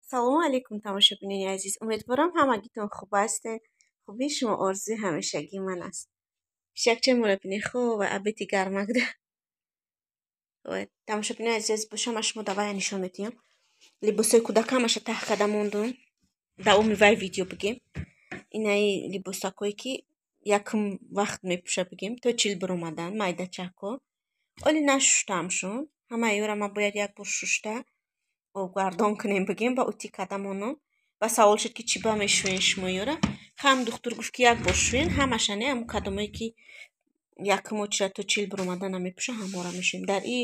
Салому алейкум, тамошобинони азиз! Умедворам, ҳамагитон хуб ҳастед. Хубии шумо орзуи ҳамешагии ман аст. Пишакчаи моро бинед, хоб обеди гармакда. Тамошобинони азиз, боша ман шумо давая нишон медиҳам. Либосҳои кӯдак ҳамаша таҳ карда мондум. Давоми вай видео бигем. Инаи либосакое, ки якум вақт мепӯша бигем, то чил биромадан, майдачако. Оли нашуштамшон. Ҳамаи ёра ман бояд як бор шушта обгардон кунем бигем, ба утюг карда монам. Ба савол шуд, ки чӣ ба мешӯен шумо ёра. Ҳам духтур гуфт, ки як бор шӯен, ҳамаша не, ҳамун кадомое, ки якум очередь то чил биромадан намепӯша, ҳамора мешӯем. Дар и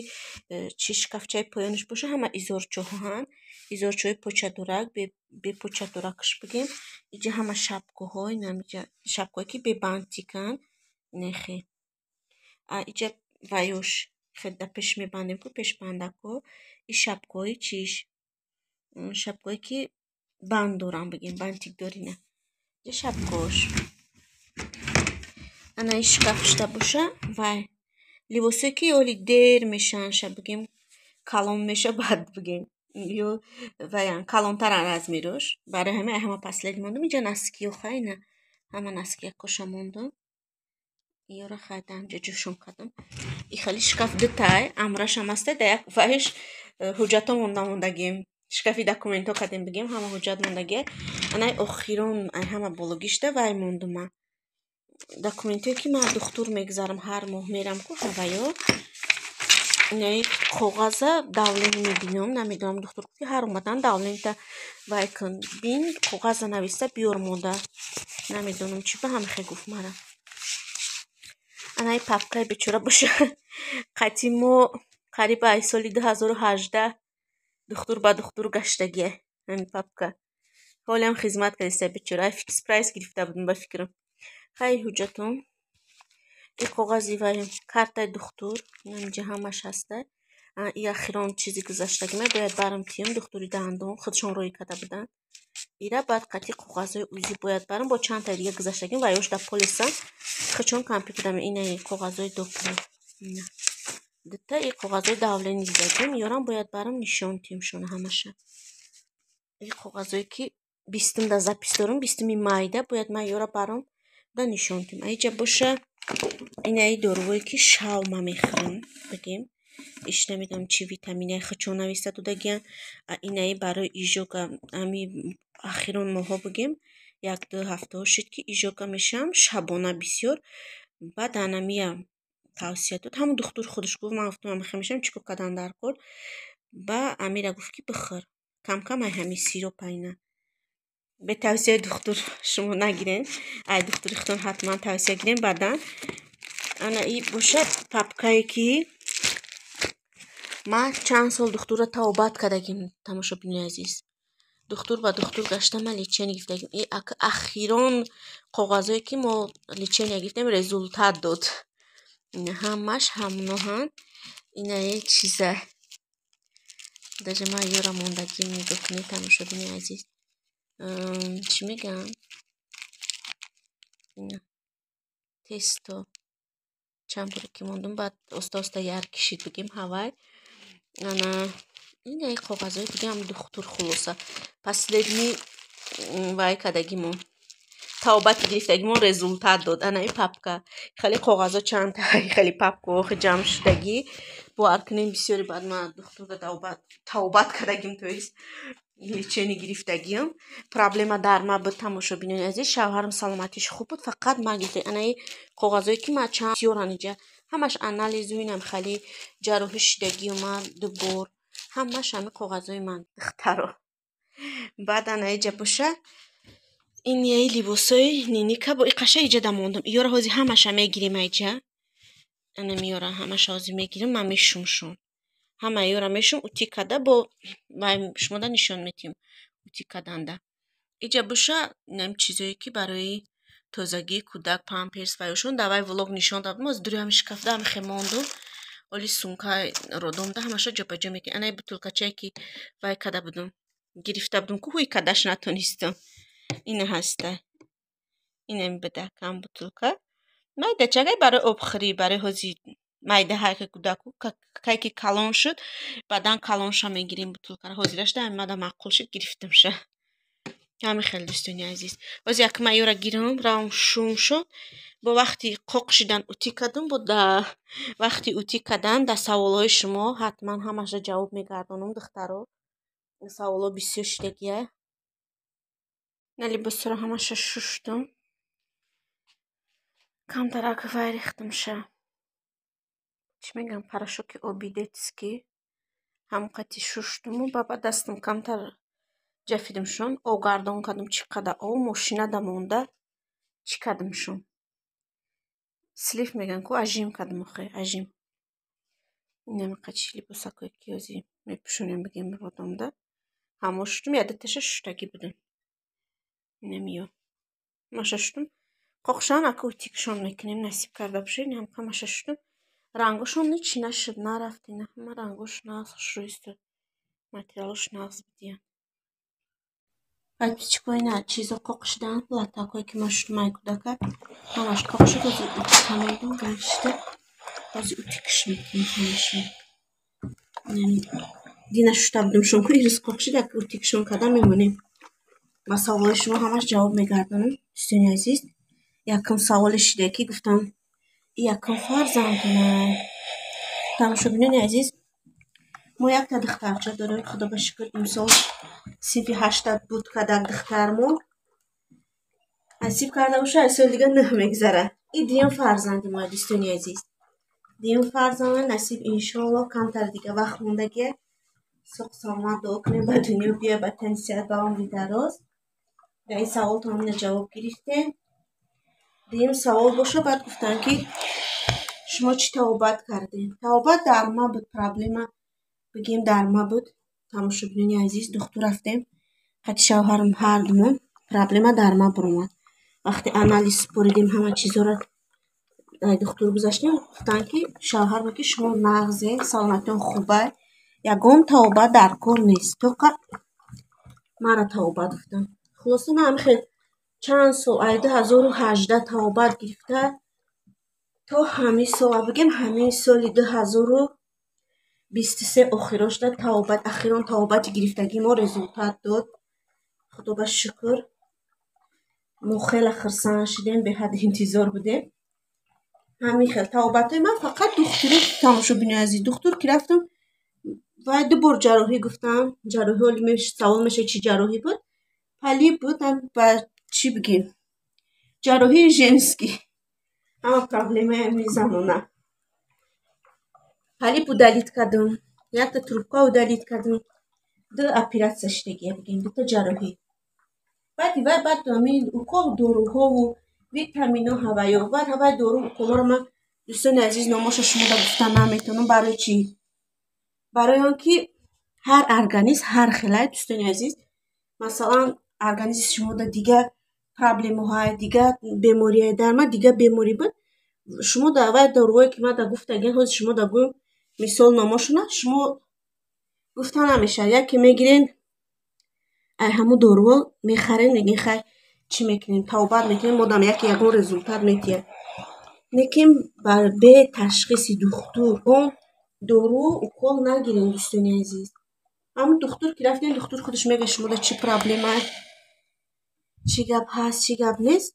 чи шкафчаи поёнаш боша, ҳама изорчоҳоанд. Изорчоҳои почадорак, бепочадоракаш бигем. Иҷа ҳама шапкаҳо, инамиҷа шапкаҳое, ки бебантиканд. Нехе. А иҷа ваёш хел дар пеш мебандем ку, пешбандако. И шапкаҳои чиш? Шапкаҳое, ки банд доранд бигем, бантик дорина. Иҷа шапкаҳош. Ана ин шкаф шуда боша, вай либосое, ки оли дер мешаванд, ша бигем, калон меша, баъд бигем ё ваян калонтаран размерош. Барои ҳамин ай ҳама последний мондум. Иҷа носкиё, хай, ина ҳама носкиякоша мондум. Ёра хай дар ҳамҷа ҷӯшон кардам. И хеле шкаф дутай, амрашам ҳастай, дар як вайш ҳуҷҷатҳо монда мондагим. Шкафи документҳо кардем бигем, ҳама ҳуҷҷат мондагия. Анаи охирон ай ҳама бологишта вай мондум ман. Документҳое, ки ман духтур мегузарам, ҳар моҳ мерам ку, ҳаваё. Инаи коғаза давление мебинам, намедонам, духтур гуфт, ки ҳар омадан давлениета вай кун, бин, коғаза нависта биёр мода. Намедонам, чӣ ба ҳамихе гуфт мара. Анаи папкаи бечора боша, қати мо қариб ай соли 2018 духтур ба духтур гаштагия ҳамин папка. Ҳолиам хизмат кардиста бечора. Ай Фикс Прайс гирифта будем ба фикрам. Хай, ҳуҷҷатон. И коғази вай, картаи духтур, инамиҷа ҳамаш ҳаста. И ахирон чизи гузаштагима бояд барам тиём, духтури дандон худшон роҳӣ карда буданд. Ира баъд қатъи коғазҳои УЗИ бояд барам, бо чандтаи дига гузаштагим ва ёш дар полисан худшон компютерам. Инаи коғазҳои доктор. Дута и коғазҳои давление дидагим, ёрам бояд барам нишон тиёмшон ҳамаша. И коғазҳое, ки 20-да запись дорам, 20-уми майда бояд ман ёра барам да нишон тиём. Аиҷа боша инаи дорувое, ки шав ма мехӯрам бигем. Иш намедонам, чӣ витаминаи худшон нависта додагиянд. Инаи барои изжога, ҳами ахирон моҳҳо бигем, 1-ду ҳафтаҳо шуд, ки изжога мешавам шабона бисёр. Баъд анамия тавсия дод. Ҳамун духтур худаш гуфт, ман гуфтам, амихе мешавам, чӣ кор кардан дар кор. Ба амира гуфт, ки бихӯр. Кам-кам ай ҳами сиропа ина. Бе тавсияи духтур шумо нагирен. Ай духтури худтон ҳатман тавсия гирен баъдан. Ана и бошад папкае, ки ман чанд сол духтурро табобат кардагим, тамошобинои азиз. Духтур ба духтур гашта ман лечение гирифтагим. И ахирон коғазҳое, ки мо лечение гирифтем, результат дод. Ҳамаш ҳамноҳанд. Инаи чиза. Даже ман ёра мондагим, нигоҳ кунед, тамошобинои азиз. Чӣ мегӯянд? Ина тесто чанд боре ки мондум, баъд оста-оста яр кишид бигем ҳавай. Ана инаи коғазҳои дигаам духтур, хулоса. Последний вай кардагимон. Табобати гирифтагимон результат дод. Ана ин папка. Хеле коғазҳо чандта, хеле папкаҳо ҷамъ шудагӣ. Бовар кунем, бисёре баъд ман духтурро табобат кардагим, то есть лечение гирифтагиам. Проблема дар ма буд, тамошобинони азиз. Шавҳарам саломатиш хуб буд, фақат ман гирифта. Анаи коғазҳое, ки ман чанд бисёран иҷа. Ҳамаш анализу инам хеле ҷарроҳӣ шудагию ман ду бор. Ҳамаш ҳами коғазҳои ман, духтаро. Баъд ана иҷа боша ин яи либосҳои ниника бо иқаша иҷа мондум. Иёра ҳозир ҳамаша мегирем айҷа. Ана миёра ҳамаша ҳозир мегирем, ман мешумшон. Ҳама ёра мешум, утюг карда бо вай шумода нишон медиҳем утюг карданда. Иҷа боша инам чизое, ки барои тозагии кӯдак, памперс ваёшон дар вай влог нишон додам. Ҳозир дури ҳами шкафда ҳамихе мондум. Оли сумка родомда ҳамаша ҷобаҷо мекунем. Анаи бутулкачае, ки вай карда будум, гирифта будум ку, ҳуй кардаш натонистам. Ина ҳаста. Инам буда кам бутулка. Майдачагай барои обхӯрӣ, барои ҳозир. Майда ҳайки кӯдаку, кай ки калон шуд, баъдан калонша мегирем бутылкаро. Ҳозирашда ҳамин маъқул шуд, гирифтамша. Ҳамин хел, дӯстони азиз. Ҳозир як ман ёра гирам, равам шум шуд. Бо вақти қоқ шидан утюг кардам, бо да вақти утюг кардан дар саволҳои шумо ҳатман ҳамаша ҷавоб мегардонам, духтаро. Саволҳо бисёр шидагия. На, либосҳоро ҳамаша шуштум. Камтарак вай рехтамша. Чӣ мегӯям, порошоки оби детский. Ҳамқати шуштуму ба дастам камтар ҷафидимшон, овгардон кардам, чӣ қадар ов мошинада монда, чӣ кардамшон. Слив мегӯянд ку, ажим кардам охе, ажим. Инамиқа чи либосакое ки ҳозир мепӯшонем, бигем, роддомда. Ҳамо шуштум, як дуташа шуштагӣ будам. Инамиё. Маша шуштум. Қоқшан ака утюгшон мекунем, насиб карда бошед. Инам ҳамаша шуштум. Рангошон ҳеч нашуд, нарафт, ина ҳама рангош нағз, хушрӯ истод. Материалош нағз будиян. Подписчикҳо, ина чизо қоқ шидан, латтакҳое ки ман шуштум ай кӯдака, ҳамаш қоқ шуд. Ҳозир утюгка медам, гашта. Ҳозир утюгш мекунем ҳамашон. Дина шушта будамшон ку, ирӯз қоқ шуд, як утюгшон карда мемонем. Ба саволҳои шумо ҳамаш ҷавоб мегардонам, дӯстони азиз. Якум саволе шида ки гуфтам, якум фарзандонай. Тамошобинони азиз, мо якта духтарча дорем, худо ба шукр, имсол синфи ҳашта буд кадак духтармон. Насиб карда бошад, аз соли дига нӯҳ мегзарад. Ин дуюм фарзанди мо, дӯстони азиз. Дуюм фарзанд, насиб, иншоалло, камтар дига вақт мондагия. Соғ саломат дуо кунем, ба дунё биёяд, ба тани сиҳат, ба умри дароз. Дар ин саволтон ина ҷавоб гирифтем. Дуюм савол боша, баъд гуфтанд ки шумо чӣ табобат кардем? Табобат дар ма буд, проблема бигем дар ма буд. Тамошобинони азиз, духтур рафтем, қати шавҳарам ҳардумон, проблема дар ма буромад. Вақте анализ супоридем, ҳама чизҳоро духтур гузаштем, гуфтанд ки шавҳарма ки шумо нағзе, саломатиён хубай, ягон табобат дар кор нест. Тоқа мара табобат гуфтанд. Хулоса, ман ҳамин хел чанд сол, ай 2018 табобат гирифта то ҳамин сол, бигем, ҳамин соли 2023 охиро шуда табобат, ахирон табобати гирифтагии мо результат дод. Худо ба шукр, мо хеле хурсанд шудем, беҳад интизор будем. Ҳамин хел табобатҳои ман фақат духтури, тамошобинои азиз, духтур ки рафтам, вай ду бор ҷарроҳӣ гуфтам. Ҷарроҳӣ ҳоли савол мешавад, чӣ ҷарроҳӣ буд? Полип буд, ба чӣ бигем, ҷарроҳии женский, ҳама проблемаи ҳамин замона. Полип удалить кардам, якта трубка удалить кардам, ду оператсия шудагия, бигем, дута ҷарроҳӣ. Баъди вай баъд ҳамин укол, доруҳову витамино, ҳавайё. Баъд ҳавай дору уколҳоро ман, дӯстони азиз, номоша шумода гуфта наметавонам. Барои чӣ? Барои он ки ҳар организм ҳар хелай, дӯстони азиз. Масалан, организми шумода дигар проблемаҳое, дигар беморие, дар ман дигар беморӣ буд. Шумо дар вай доруҳое ки ман да гуфтагиам, ҳозир шумо да гӯем, мисол, номошона шумо гуфта намешавад. Яке мегирен, ай ҳамун доруҳо мехарен, мегӯен, хай, чӣ мекунем, табобат мекунем, модам яке ягон результат метиҳад. Лекин бе ташхиси духтур он дору укол нагирен, дӯстони азиз. Ҳамун духтур ки рафтем, духтур худаш мегӯяд шумода чӣ проблема, чӣ гап ҳаст, чӣ гап нест.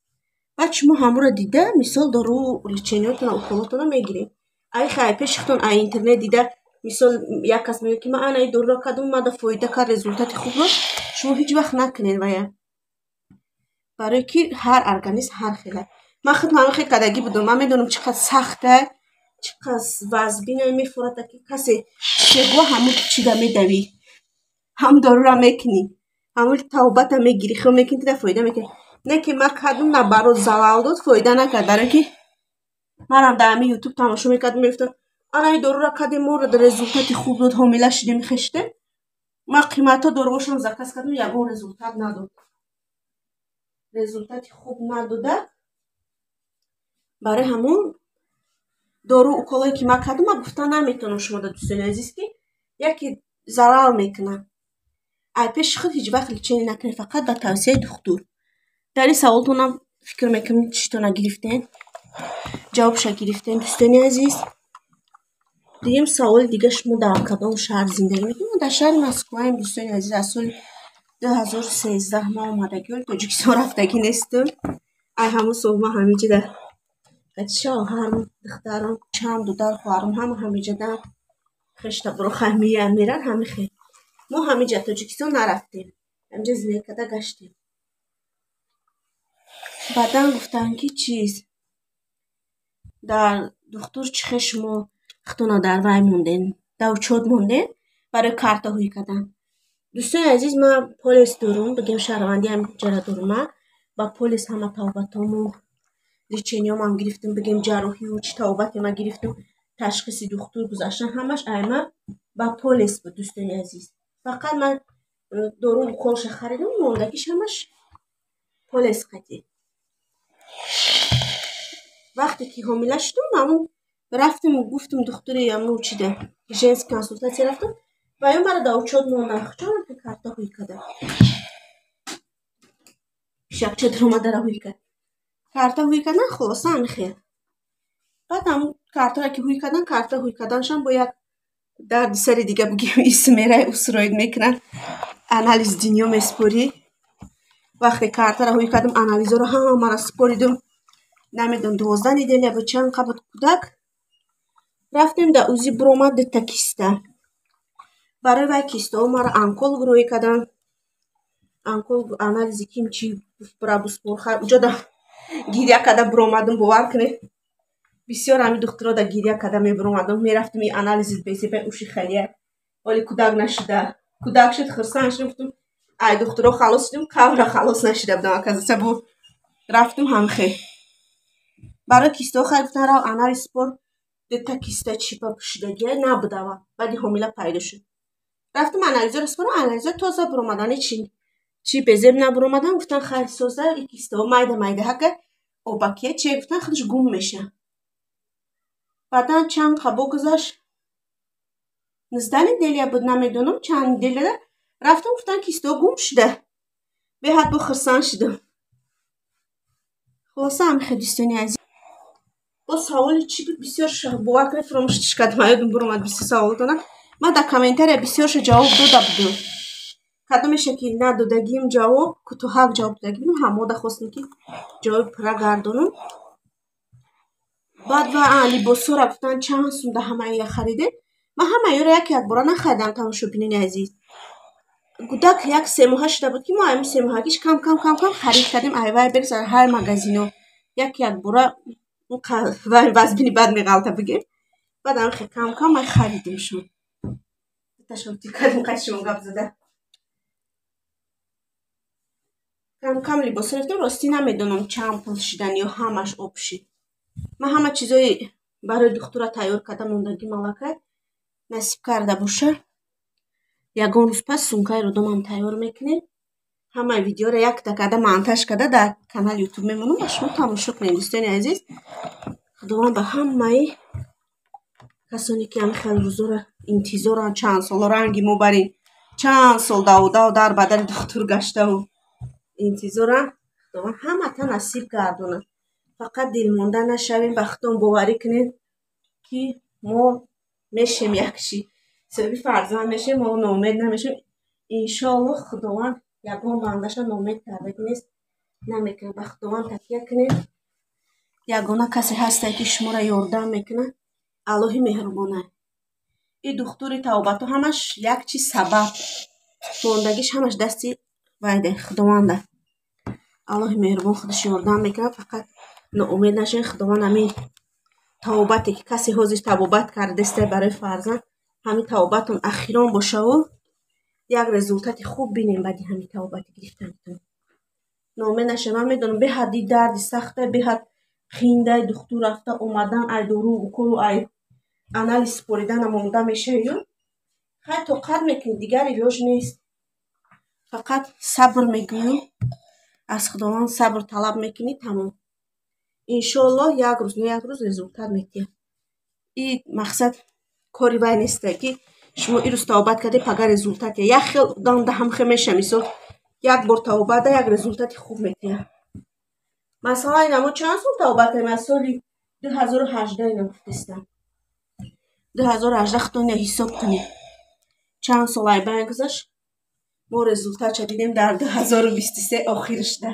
Баъд шумо ҳамонро дида, мисол, дору, лечениётона, уколотона мегиред. Ай хай пеши худтон ай интернет дида, мисол, як кас мегӯяд ки ман ана ин доруро кардам, мада фоида кард, результати хуб дошт, шумо ҳеҷ вақт накунед вая. Барое ки ҳар организм ҳар хела. Ман худам ҳамин хел кардагӣ будам. Ман медонам, чӣ қадр сахта, чӣ қадр вазбина мефорад, ки касе чегӯ, ҳамун чида медавӣ, ҳамун доруро мекунӣ, ҳамун табобата мегирӣ, хел мекунӣ, тида фоида мекунӣ. Не ки ман кардам, наоборот, залал дод, фоида накард. Барое ки манам дар ҳамин Ютуб тамошо мекардам, мегуфтам, ана ин доруро кардем, моро результати хуб дод, ҳомила шудем, хештем. Ман қиматҳо доруҳошам заказ кардам, ягон результат надод. Результати хуб надода. Барои ҳамун дору, уколое ки ман кардам, ман гуфта наметавонам шумода, дӯстони азиз, ки яке зарар мекунад. Ай пеши худ ҳеҷ вақт лечение накунед, фақат ба тавсияи духтур. Дар ин саволтонам фикр мекунам, читона гирифтен, ҷавобша гирифтен, дӯстони азиз. Дуюм саволи дига: шумо дар кадом шаҳр зиндагӣ мекунед? Мо дар шаҳри Москваем, дӯстони азиз. Аз соли 2013 ман омадагӣ, оли Тоҷикистон рафтагӣ нестам. Ай ҳамун сол ман ҳамиҷа шавҳарам, духтарам, чанд дудар хоҳарам ҳама ҳамиҷадан. Хештаборо хай меян, меран, ҳами хел. Мо ҳамиҷа Тоҷикистон нарафтем, ҳамиҷа зиндагӣ карда гаштем. Баъдан гуфтанд, ки чиз, дар духтур чӣ хел шумо худтона дар вай монден, дар учёт монден барои карта ҳуй кардан? Дӯстони азиз, ман полис дорум, бигем, шаҳрвандӣ ҳамиҷара дорум. Ман ба полис ҳама табобатому лечение омам гирифтам, бигем, ҷарроҳию чӣ табобате ман гирифтам, ташхиси духтур гузаштан, ҳамаш айма ба полис буд, дӯстони азиз. Фақат ман дору уколша харидам, мондагиш ҳамаш полис қатӣ. Вақте ки ҳомила шудам, ҳамун рафтем, гуфтам духтури ҳамун чида, женский консультация рафтам ва ё маро дар учёт монданд. Чон карта ҳуй карда, пишакча даромадара ҳуй кард, карта ҳуй кардан. Хулоса, ҳами хел. Баъд ҳамун картаро ки ҳуй кардан, карта ҳуй карданашам бо як дарди сари дига, бигем, исмерай устроить мекунанд, анализ дунё месупорӣ. Вақте картаро ҳуй кардам, анализҳоро ҳамаро супоридум, намедонам, 12 неделя буд, чанд қа буд кӯдак, рафтем, дар УЗИ буромад дута киста. Барои вай кистаҳо маро онколог роҳӣ карданд. Онколог анализи ким чи бира биспор. Хай, уҷода гиря карда буромадам, бовар кунед, бисёр ҳами духтуро да гиря карда мебуромадам, мерафтам, и анализи безебай уши халия, оли кӯдак нашуда. Кӯдак шуд, хурсанд шудам, гуфтам, ай духтуро халос шудем, қавра халос нашида будам, оказывается. Бо рафтам, ҳамхел барои кистаҳо, хай, гуфтан, рав анализ спор, дута киста чипа пӯшидагия набудава, баъди ҳомила пайдо шуд. Рафтам, анализҳоро спорам, анализҳо тоза буромадан, ҳечи чи безеб набуромадан. Гуфтан, хайр, соза, и кистаҳо майда майда ҳака обакия че, гуфтан, худаш гум меша. Баъдан чанд қа богузашт, 19 неделя буд, намедонам чанд неделяда, рафтам, гуфтан, кистаҳо гум шуда. Беҳад бо хурсанд шудам. Хулоса, ҳамихел, дӯстони азиз. Бо саволи чӣ буд? Бисёр, бовар кунед, фуромӯшиш кардам, ёдам буромад бисёр саволотона. Ман дар комментария бисёрша ҷавоб дода будам. Кадомеша ки надодагим ҷавоб, кӯтоҳак ҷавоб додагӣ будам, ҳамода хостем, ки ҷавоби пурра гардонам. Баъд ва либосҳоро гуфтан, чанд сум да ҳамаира харидем? Ман ҳамаиро як якбора нахаридам, тамошобинони азиз. Кӯдак як 3 моҳа шуда буд, ки мо ҳамин 3 моҳагиш кам кам кам кам харид кардем. Айвай берс, ҳар магазино як якбора вазбини бад меғалта, бигем. Баъд ҳам хел кам кам ман харидимшон. Кардем, қайси шумо гап зада. Кам кам либосҳо гирифтем. Ростӣ, намедонам, чанд пул шидан ё ҳамаш об шид. Ман ҳама чизои барои духтура тайёр карда мондагим аллакай. Насиб карда боша, ягон рӯз пас сумкаи родомам тайёр мекунем. Ҳамаи видеоро якта карда, монтаж карда, дар канали Ютуб мемонам ва шумо тамошо кунед, дӯстони азиз. Худованд ба ҳамаи касоне, ки ҳамин хел рӯзоро интизоранд, чанд соло ранги мо барин, чанд сол давудав дар бадари духтур гаштаву интизоранд, Худованд ҳамата насиб гардонад. Фақат дилмонда нашавем, ба худтон боварӣ кунед, ки мо мешем, якши соҳиби фарзанд мешем, мо ноумед намешем, иншоаллоҳ. Худованд ягон бандаша ноумед кардагӣ нест, намекунад. Ба Худованд такя кунед. Ягона касе ҳастае, ки шуморо ёрдам мекунад, Аллоҳи меҳрубонай. И духтури тавбатҳо ҳамаш як чиз сабаб, мондагиш ҳамаш дасти вайда, Худованда. Аллоҳи меҳрубон худаш ёрдам мекунад, фақат ноумед нашавед. Худованд ҳамин тавбате, ки касе ҳозир табобат кардааст барои фарзанд, ҳамин тавбатон ахирон бошаву як результати хуб бинем баъди ҳамин табобати гирифтанатон. Ноумед нашавед. Ман медонам, беҳад и дарди сахта, беҳад қиндай, духтур рафта омадан, ай дору уколу, ай анализ супоридана монда мешавию. Хай, тоқат мекунӣ, дигар илоҷ нест. Фақат сабр мекунӣ, аз Худованд сабр талаб мекунӣ, тамом. Иншоаллоҳ, як рӯз на як рӯз результат медиҳад. И мақсад кори вай несте, ки шумо ирӯз тавбат кардед, пага результат. Як хел одам даҳам хел меша, мисол, як бор тавбат як результати хуб медиҳад. Масалан, ина мо чанд сол тавбат кардем? Аз соли 2018 ина гуфтестам. 2018 худтон ҳисоб кунед. Чанд сол ай байн гузашт, мо результатша дидем дар 2023 охирашда.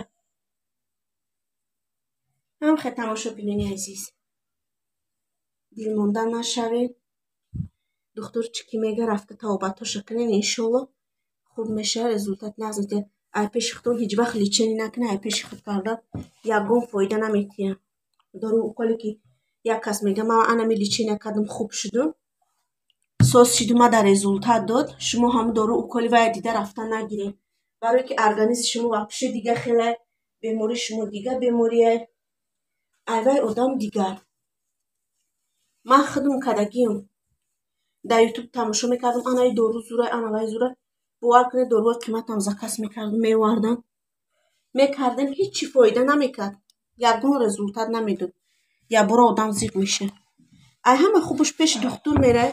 Ҳам хе, тамошобинони азиз, дилмонда нашавед. Духтур чӣ ки мега, рафта табобатҳоша кунед, иншолло хуб мешавад, результат нағз метиҳад. Ай пеши худтон ҳеҷ вақт лечение накунед, ай пеши худ кардан ягон фоида наметиҳад. Дору уколе ки як кас мега, ман анами лечение кардам, хуб шудум, соз шидум, ма дар результат дод. Шумо ҳам дору уколи вая дида рафта нагиред, барое ки организми шумо вообще дига хеле, бемории шумо дига беморие, айвай одам дигар. Ман худм кардагиам, дар Ютуб тамошо мекардам, анаи дору зурай, анавай зурай. Бовар кунед, доруҳои қиматам заказ мекардам, меовардам, мекардем, ҳечи фоида намекард, ягон результат намедод. Якбора одам зиқ мешавад. Ай ҳама хубаш пеши духтур мерай,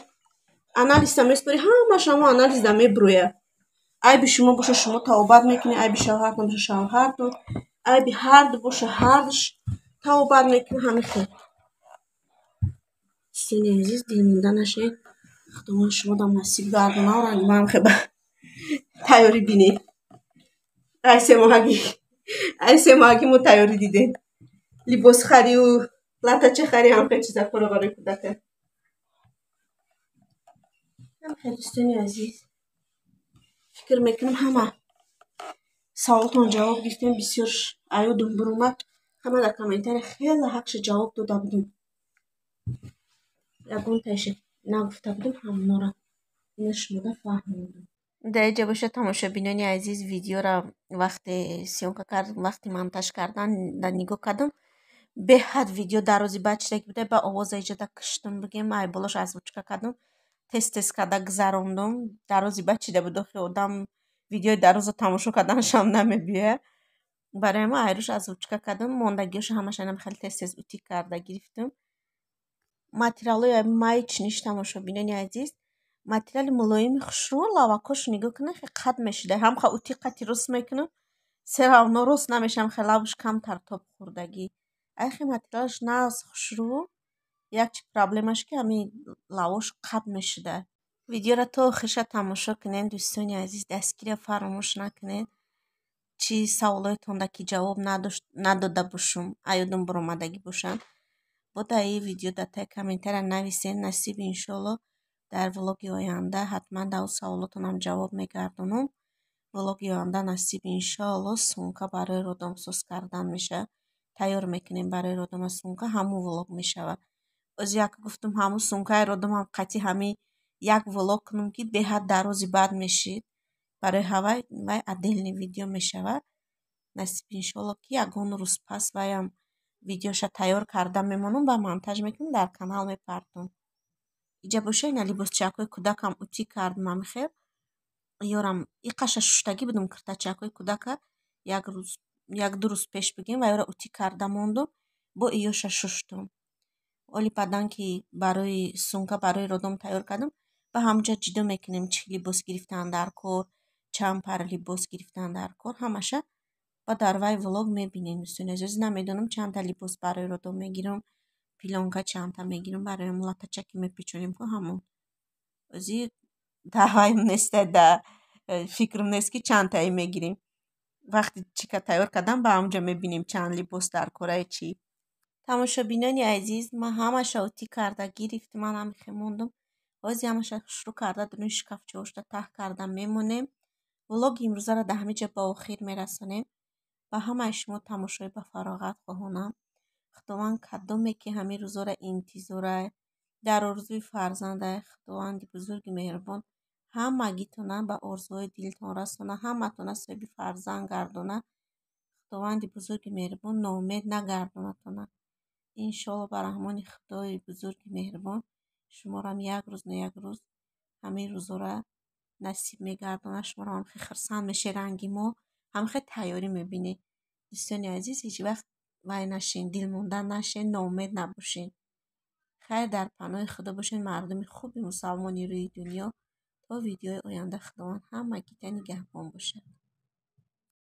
анализта меспорӣ, ҳамаш ҳамо анализда мебирояд. Айби шумо боша, шумо табобат мекунед, айби шавҳартон боша, шавҳартон, айби ҳарду боша, ҳардуш табобат мекунад. Ҳамин хел, дӯстони азиз, дилмонда нашавед. Худованд шумодам насиб гардонад, ранги ман хеба тайёрӣ бинед. Ай семоҳагӣ, ай семоҳагӣ мо тайёрӣ дидем, либосхарию латачахари, ҳамхел чизакҳоро барои кӯдака. Ҳамхел, дӯстони азиз, фикр мекунам, ҳама саволтон ҷавоб гирифтем. Бисёр аёдум буромад, ҳама дар комментария хеле ҳақша ҷавоб дода будем, ягонтаиша нагуфта будем, ҳамонора ина шумода фаҳмондам. Дар инҷа боша, тамошобинони азиз, видеоро вақте съёмка кардам, вақти монтаж кардан нигоҳ кардам, беҳад видео дарози баъд чидаги буда. Ба овоза иҷода киштум, бигем, ай болош озвучка кардам, тез тез карда гузарондум. Дарози баъд чида буд, охи одам видеои дарозро тамошо карданашам намебиёяд. Барои ҳамин айрӯш озвучка кардам, мондагиҳоша ҳамаша инам хеле тез тез утюг карда гирифтам. Материалҳои маечныйш, тамошобинони азиз, материали мулоими хушрӯ, лавакҳошо нигоҳ кунед, хеле қат мешуда. Ҳам ха утюг қати рост мекунам, всё равно рост намешавам, хеле лабаш камтар тоб хӯрдагӣ. Айхи материалаш нағз, хушрӯ, як чи проблемаш ки ҳамин лавош қат мешуда. Видеоро то охириша тамошо кунед, дӯстони азиз, дастгирия фаромӯш накунед. Чӣ саволҳоятонда ки ҷавоб надода бошум, аёдум баромадагӣ бошанд, бо дар ин видео дар таи комментария нависед. Насиб, иншоалло, дар влоги оянда ҳатман дар он саволотонам ҷавоб мегардонам. Влоги оянда, насиб, иншоалло, сумка барои роддом соз кардан мешавад, тайёр мекунем барои роддома сумка, ҳамун влог мешавад. Оз як гуфтум, ҳамун сумкаи роддомам қатъи ҳамин як влог кунам, ки беҳад дарози бад мешид. Барои ҳавай вай отдельный видео мешавад. Насиб, иншоалло, ки ягон рӯз пас ваям видеоша тайёр карда мемонам ва монтаж мекунам, дар канал мепартом. Иҷа боша, ина либосчакҳои кӯдакам утюг кардам ҳамихел. Ёрам иқаша шуштагӣ будум, киртачакҳои кӯдака як рӯз, як ду рӯз пеш, бигем, ва ёра утюг карда мондум, бо иёша шуштум. Оли баъдан ки барои сумка барои роддом тайёр кардам, ба ҳамонҷа ҷудо мекунем, чӣ либос гирифтан дар кор, чанд пара либос гирифтан дар кор, ҳамаша ба дар вай влог мебинем, дӯстони азиз. Намедонам, чандта либос барои роддом мегирам, пелёнка чандта мегирам барои ҳамон латача ки мепечонем ку, ҳамон. Ози дар вайм неста, дар фикрам нест, ки чандтае мегирем. Вақте чика тайёр кардам, ба ҳамонҷа мебинем, чанд либос дар корае, чӣ. Тамошобинони азиз, ман ҳамаша утюг карда гирифтам, ман ҳамихе мондум. Ҳози ҳамаша хушрӯ карда, дуруни шкафчаҳошда таҳ карда мемонем. Влоги имрӯзаро дар ҳамин ҷо ба охир мерасонем. Ба ҳамаи шумо тамошои ба фароғат хоҳонам. Худованд кадоме ки ҳамин рӯзоро интизорай, дар орзуи фарзандай, Худованди бузурги меҳрубон ҳамагитона ба орзуҳои дилтон расона, ҳаматона соҳиби фарзанд гардона. Худованди бузурги меҳрубон ноумед нагардонатона. Иншоалло, ба раҳмони Худои бузурги меҳрубон, шуморам як рӯз на як рӯз ҳамин рӯзора насиб мегардонад. Шуморо ҳам хеле хурсанд мешед, ранги мо ҳамихел тайёрӣ мебинед. Дӯстони азиз, ҳеҷ вақт вай нашин, дилмонда нашен, ноумед набошед. Хайр, дар паноҳи Худо бошед, мардуми хуби мусалмони рӯи дунё. То видеои оянда Худованд ҳамагита нигаҳбон бошад.